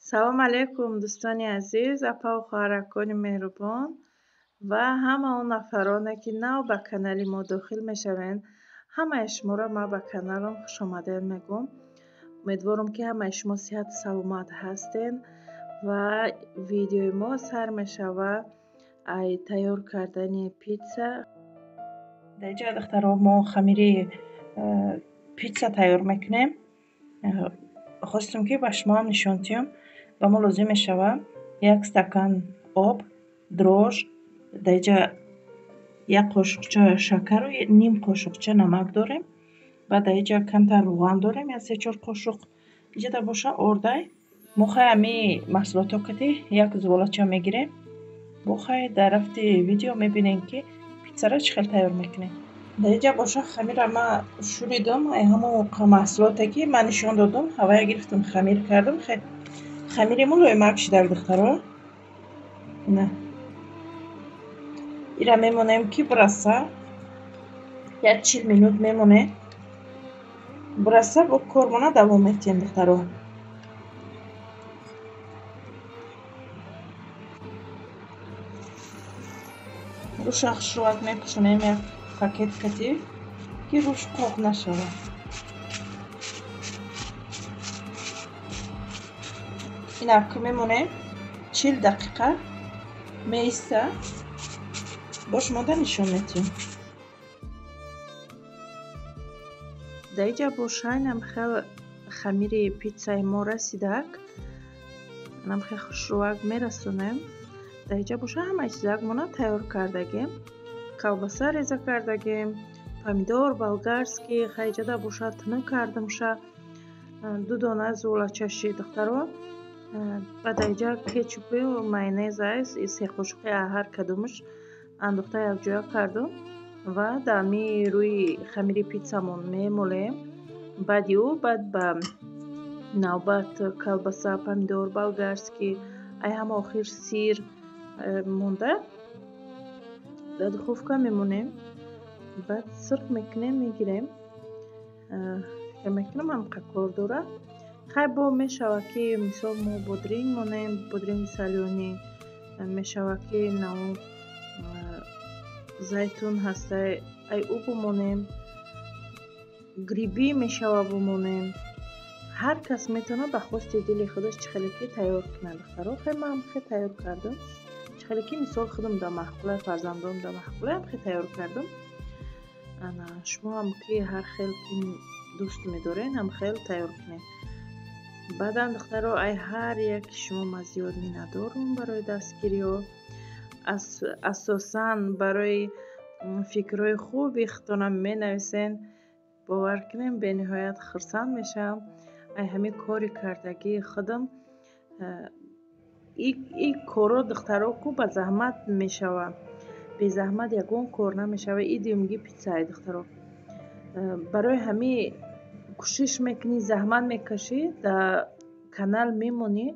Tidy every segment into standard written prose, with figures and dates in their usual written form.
Салом алейкум, дӯстони азиз, апаву хоҳаракони меҳрубон ва ҳама он нафароне, ки нав ба канали мо дохил мешаванд. Ҳамаи шуморо ман ба каналам хушомадед мегӯм. Умедворам, ки ҳамаи шумо сиҳату саломат ҳастед ва видеои мо сар мешавад ай тайёр кардани питса. Дар инҷа, духтаро, мо хамири питса тайёр мекунем. Хостем, ки ба шумоам нишон диҳам. Ба мо лозим мешавад як стакан об, дрожж, дар инҷа як қошуқча шакару ним қошуқча намак дорем. Баъд дар инҷа камтар рӯған дорем, як се-чор қошуқ. Инҷа боша ордай. Мо хай ҳами маҳсулотҳо кати як зуволача мегирем. Бо хай дар рафти видео мебинем, ки питсаро чӣ хел тайёр мекунем. Дар инҷа боша хамира ман шӯридум, ҳамон маҳсулоте, ки ман нишон додум, ҳавая гирифтум, хамир кардум. Хамири мулоимак шидак, духтаро. Ина ира мемонем, ки бираса, як 40 минут мемонем, бираса, бо кормона давом медиҳем, духтаро. Руша хушрӯак мепӯшонем як пакет кати, ки руш қоқ нашавад. Инак мемонем 40 дақиқа, меиста, бо шумода нишон медиҳем. Дар инҷа боша инам хел хамири питсаи мо расидак. Инам хел хушрӯак мерасонем. Дар инҷа боша ҳамаи чизакмона тайёр кардагем. Колбаса реза кардагем, помидор болгарский, хайҷада боша тунук кардамша, ду дона зуволача ши, духтаро. Баъд дар инҷа кетчупу майонез аст, се қошуқи ҳар кадомаш андохта якҷоя кардум ва дар ҳами рӯи хамири питсамон мемолем. Баъди ӯ баъд ба навбат колбаса, помидор болгарский, ай ҳама охир сир монда дар духовка мемонем. Баъд сирқ мекунем, мегирем. Фикр мекунам, ҳамқа кор дорад. Хай, бо мешавад, ки мисол мо бодринг монем, бодринги солёнӣ мешавад, ки нав зайтун ҳастай, ай ӯ бимонем, грибы мешавад бимонем. Ҳар кас метавонад ба хости дили худаш чӣ хеле ки тайёр кунад, духтаро. Хай, ман хел тайёр кардам, чӣ хеле ки мисол худам да маъқулай, фарзандом да маъқулай, хел тайёр кардам. Ана шумо ҳам ки ҳар хел ки дӯст медоред, ҳам хел тайёр кунед. Баъдан, духтаро, ай ҳар яки шумо ман зиёд миннатдорам барои дастгириҳо, асосан барои фикрҳои хуби худтонам менависен. Бовар кунем, бениҳоят хурсанд мешавам ай ҳамин кори кардагии худам. И корро, духтаро, ку ба заҳмат мешавад, безаҳмат ягон кор намешавад. И дуюмги питсае, духтаро. Барои ҳамин кӯшиш мекунӣ, заҳмат мекашӣ, дар канал мемонӣ.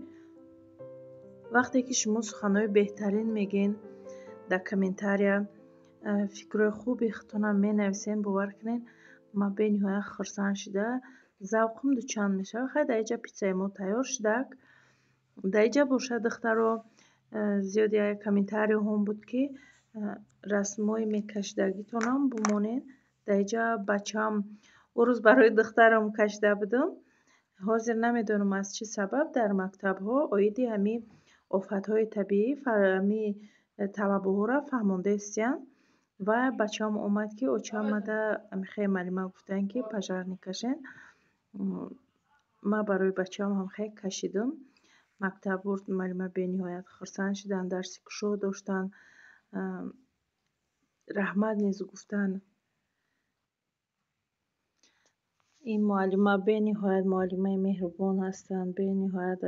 Вақте ки шумо суханҳои беҳтарин мегӯед дар комментария, фикрҳои хуби худтонам менависен, бовар кунед, ман бениҳоят хурсанд шида, завқам дучанд мешавад. Хай, дар инҷа питсаи мо тайёр шудак. Дар инҷа бошад, духтаро, зиёд як комментарияҳом буд, ки расмҳои мекашидагитонам бимонед. Дар инҷа бачаам ӯ рӯз барои духтарам кашида будам. Ҳозир намедонам, аз чӣ сабаб дар мактабҳо оиди ҳамин офатҳои табиӣ ҳами талабаҳоро фаҳмондаистиянд ва бачаам омад, ки очамада хеле муаллима гуфтанд, ки пожарник кашен. Ман барои бачаам ҳам хеле кашидум. Мактаб бурд, муаллима бениҳоят хурсанд шуданд, дарси кушод доштанд, раҳмат низ гуфтанд. Ин муаллима бениҳоят муаллимаи меҳрубон ҳастанд, бениҳоят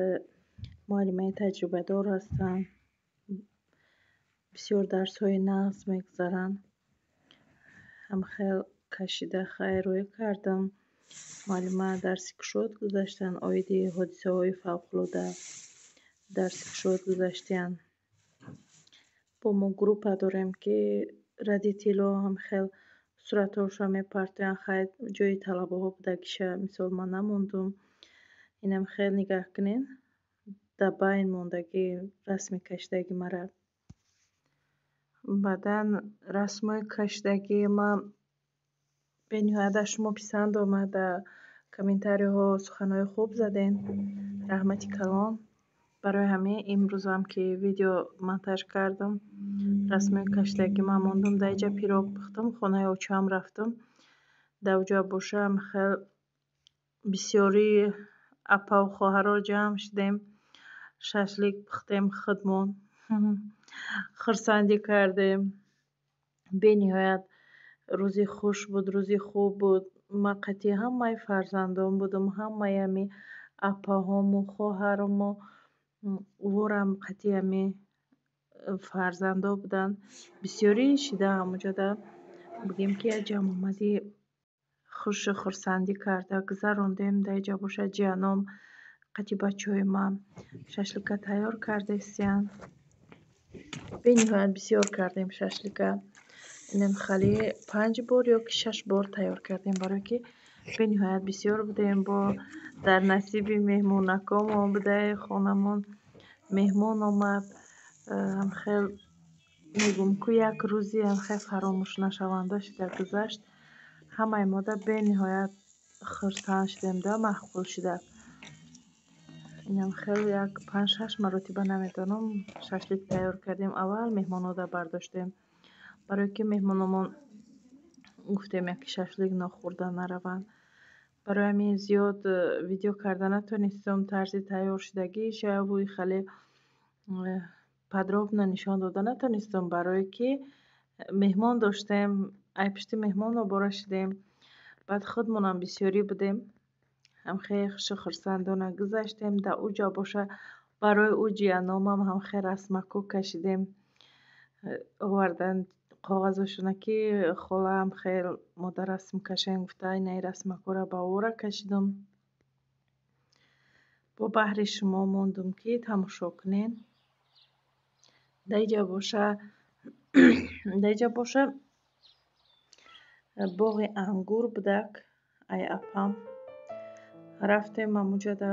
муаллимаи таҷрибадор ҳастанд. Бисёр дарсҳои нағз мегузаранд. Ҳам хел кашида хайрӯӣ кардам. Муаллима дарси кушод гузаштанд, оиди ҳодисаҳои фавқулода дарси кушод гузаштиянд. Бо мо группа дорем, ки родителҳо ҳам хел суратҳошро мепартоянд. Хай, ҷои талабаҳо будагиша мисол ман намондум. Инам хел нигаҳ кунед. Дар байн мондагӣ расми кашидагӣ мара. Баъдан расмҳои кашидагии ман бениҳоят аз шумо писанд омад. Дар комментариҳо суханҳои хуб задем. Раҳмати калон. Барои ҳамин имрӯзам ки видео монтаж кардам, расмҳои кашидагӣ ман мондум. Дар инҷа пирог пухтам, хонаи очаам рафтам. Дар оҷа бошам хел бисёри апаву хоҳаро ҷамъ шудем, шашлик пухтем худмон, хурсандӣ кардем. Бениҳоят рӯзи хуш буд, рӯзи хуб буд. Ман қатъи ҳамаи фарзандон будам, ҳамаи ҳами апаҳому хоҳарому ворам қатъи ҳами фарзандо буданд. Бисёрӣ шида ҳамуҷода бигем ки як ҷамъомадӣ хушу хурсандӣ карда гузарондем. Дар инҷа бошад ҷиҳаном қатъи бачаҳои ман шашлика тайёр кардастиянд. Бениҳоят бисёр кардем шашлика. Инам хали 5 бор ё ки 6 бор тайёр кардем, барое ки бениҳоят бисёр будем. Бо дар насиби меҳмонакомон будаи хонамон меҳмон омад. Хел мегӯм ку як рӯзи хел фаромӯшнашаванда шуда гузашт. Ҳамаи мода бениҳоят хурсанд шудем, да маъқул шуда. Инам хел як 5-6 маротиба намедонам шашлик тайёр кардем. Аввал меҳмонҳода бардоштем, барое ки меҳмономон гуфтем яке шашлик нохӯрда нараванд. Барои ҳамин зиёд видео карда натонистам. Тарзи тайёр шудагиша вуи хеле подробно нишон дода натонистам, барое ки меҳмон доштем, ай пишти меҳмон обора шудем. Баъд худмонам бисёрӣ будем. Ҳамхел хушу хурсандона гузаштем. Дар уҷа боша барои ӯ ҷияномам ҳамхел расмако кашидем. Овардан коғазошона ки холаам хел мода расм кашем гуфта, инаи расмакора ба ора кашидам. Бо баҳри шумо мондум ки тамошо кунед. Дар инҷа боша боғи ангур будак. Ай апам рафтем ҳамуҷода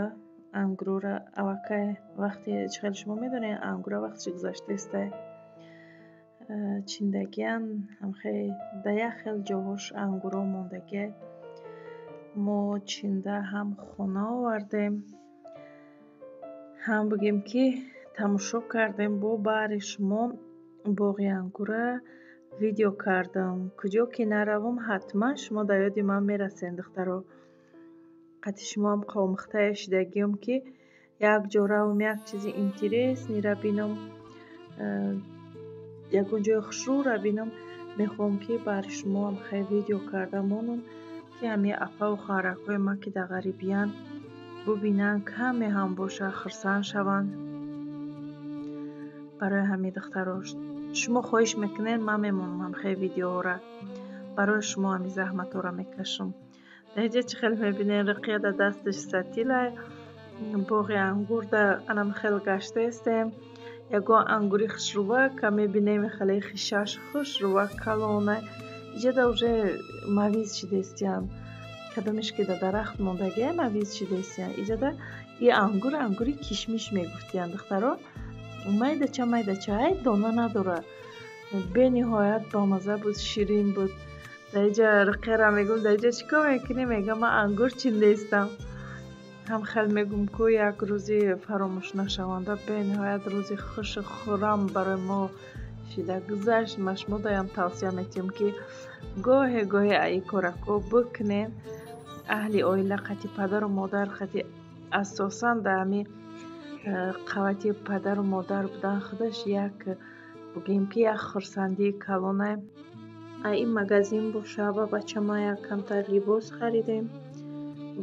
ангурора аллакай вақте чӣ хел шумо медонед, ангура вақташ гузаштаистай. Чиндагиян ҳамхел дар як хел ҷоҳош ангурҳо мондагиай. Мо чинда ҳам хона овардем, ҳам бигем ки тамошо кардем. Бо баҳри шумо боғи ангура видео кардам. Куҷо ки наравам, ҳатман шумо дар ёди ман мерасед, духтаро. Қатъи шумоам қомихтае шидагиём ки як ҷо равам, як чизи интереснира бинам, ягон ҷои хушрӯра бинам, мехоҳам ки баҳри шумоам хел видео карда монам, ки ҳамин апаву хоҳаракҳои ман ки дар ғарибиянд бубинанд, каме ҳам бошад хурсанд шаванд. Барои ҳамин духтаро шумо хоҳиш мекунед, ман мемонам ҳамхел видеоҳора. Барои шумо ҳамин заҳматҳоро мекашам. Дар инҷа чӣ хел мебинед, Руқия дар дасташ сатилай, боғи ангур дар анам хел гаштаистем. Ягон ангури хушрӯвака мебинем, хеле хишаш хушрӯвак калонай. Иҷода уже мавиз шидаистиянд. Кадомеш ки дар дарахт мондагиай мавиз шидаистиянд. Иҷода и ангур ангури кишмиш мегуфтиянд, духтаро. Майдача майдача, ай дона надорад. Бениҳоят бомазза буд, ширин буд. Дар инҷа Руқияро мегӯм, дар инҷа чӣ кор мекунӣ? Мегӯям ман ангур чиндаистам. Ҳам хел мегӯм ку як рӯзи фаромӯшнашаванда, бениҳоят рӯзи хушу хуррам барои мо шида гузашт. Ман шумо даям тавсия метиҳам ки гоҳе гоҳе ай корако бикунед. Аҳли оила қатъи падару модар, қатъи асосан дар ҳамин қавати падару модар будан худаш як бигӯем ки як хурсандии калонае. Ай ин магазин боша ба бачама як камтар либос харидем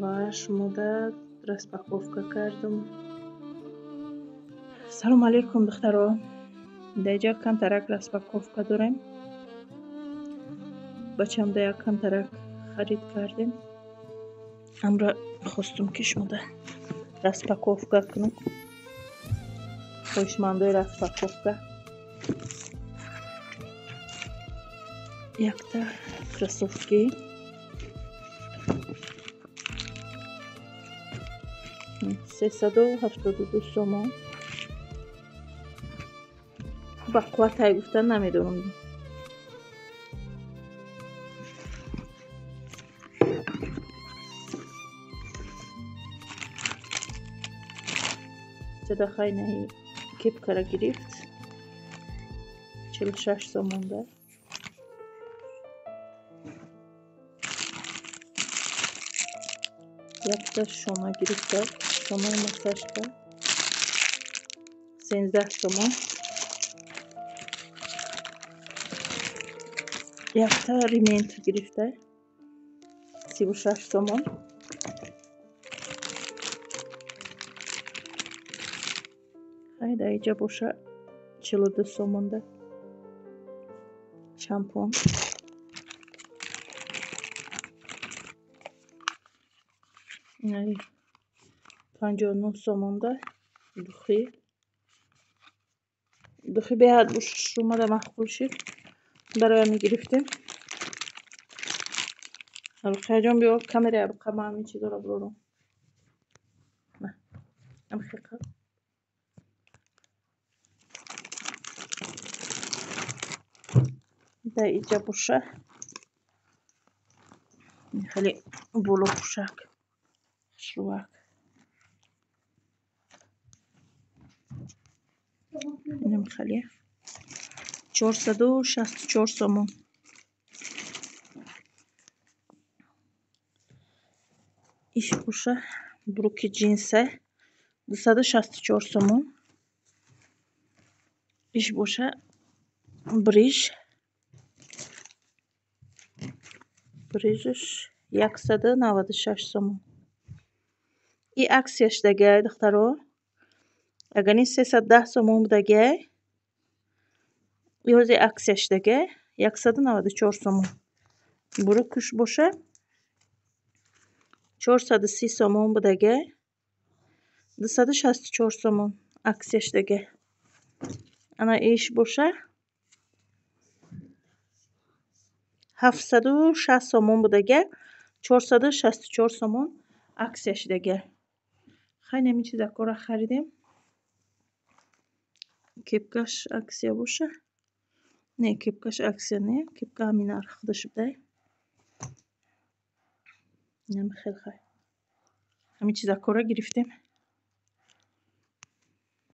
ва шумода распаковка кардам. Салом алейкум, духтаро. Дар инҷа камтарак распаковка дорем. Бачамда як камтарак харид кардем. Амра хостум ки шумода распаковка кунам. Хоҳишмандои распаковка. Якта кроссовки. 372 сомон. Ба қувватай гуфта намедонам. Ҷада хайнаи кепкара гирифт. 46 сомонда. Якта шона гирифта, шонаи массажка 13 сомон. Якта ремент гирифта 36 сомон. Хайда иҷа боша 42 сомонда шампун. 59 сомонда духи. Духи беҳад омада маъқул шид. Барои ҳамин гирифтем. Руқияҷон биё камерая буқа, ман ҳамин чизоро бурорам. Дар иҷа боша хеле болопӯшак хушрӯак. Инам хеле 464 сомон. Иш боша бруки ҷинса 264 сомон. Иш боша бриж. Брижаш 196 сомон. И аксия шудагиай духтаро. Агар ин 310 сомон будагиай, ёзе аксия шудагиай 194 сомон. Бурукуш боша 430 сомон будагиай, 264 сомон аксия шудагиай. Ана иш боша 760 сомон будагиай, 464 сомон аксия шудагиай. Хайни ҳамин чизакҳоро харидем. Кепкаш аксия боша. Не, кепкаш аксия не, кепка ҳамин нарх худаш будай. Инам хел хай. Ҳамин чизакҳоро гирифтем.